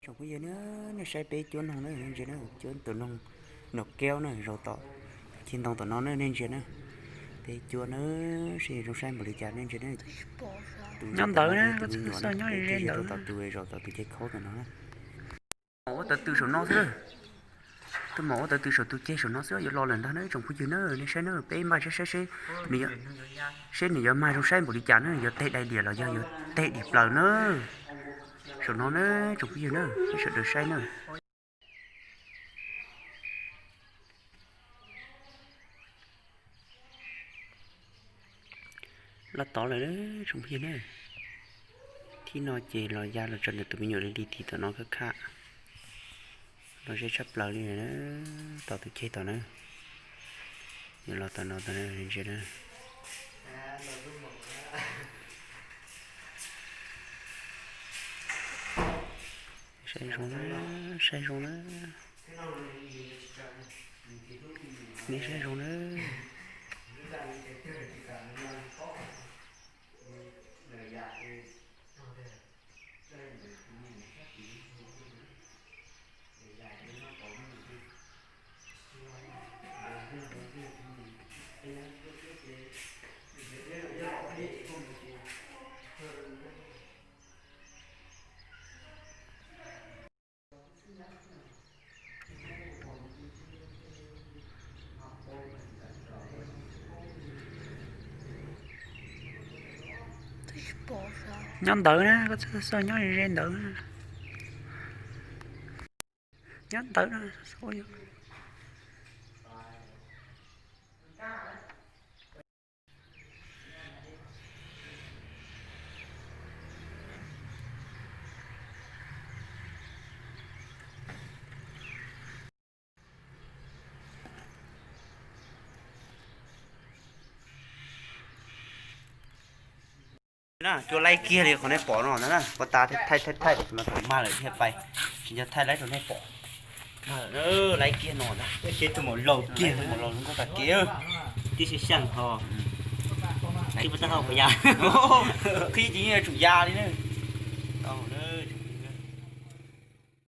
Tsoom phooj ywg na, nej saib peb cuab noog na, nej ntsia na, cuab tus noog nraum keb na, zaum tom ceg ntoo tom no na, nej ntsia na. Peb cuab na, saib zoo saib npaum li cas nej ntsia na. Nyob ntawd na, tus me nyuam na, peb cuab ze rau tom tus, zaum tom tus ceg khaub tom no na. Ua tawv tw saum no xwb. Tuaj mus ua tawv tw saum tus ceg saum no xwb, yuav los lawm ntag na tsoom phooj ywg na, nej saib na, peb npaj saib saib seb nws yuav, seb nws yuav mag zoo saib npaum li cas na, yuav teg dai diam los yog yuav teg dim plaws na. Saum no na tsoom phooj ywg na, peb sawv daws saib na. Los tod lawm tsoom phooj ywg na. Thib no ces los ya los tso ntawm tus me nyuam li li tim tom no khab khab. Los ze tshaj plaws li na, tom tus ceg tom na. Yuav los tom no tom na, ntsia na. Saib zoo na, saib zoo na. Nej saib zoo na. Nyob ntawd na, koj txhob nyob ze ntawd. Nyob ntawd na. Na, cua laib kiag li qhov nej pom no ntag na, ua tas thaij thaij thaij mas thaum mag lawm thiaj pais, tsis nco thaij laib rau nej pom. Mag lawm, laib kiag no ntag. Ces tus maum laus kiag, tus maum laus zoo nkauj tag kev. Tib si xyaj ho, tib pas tab hau pas ya. Qhib ces yeej yuav tsum ya li na.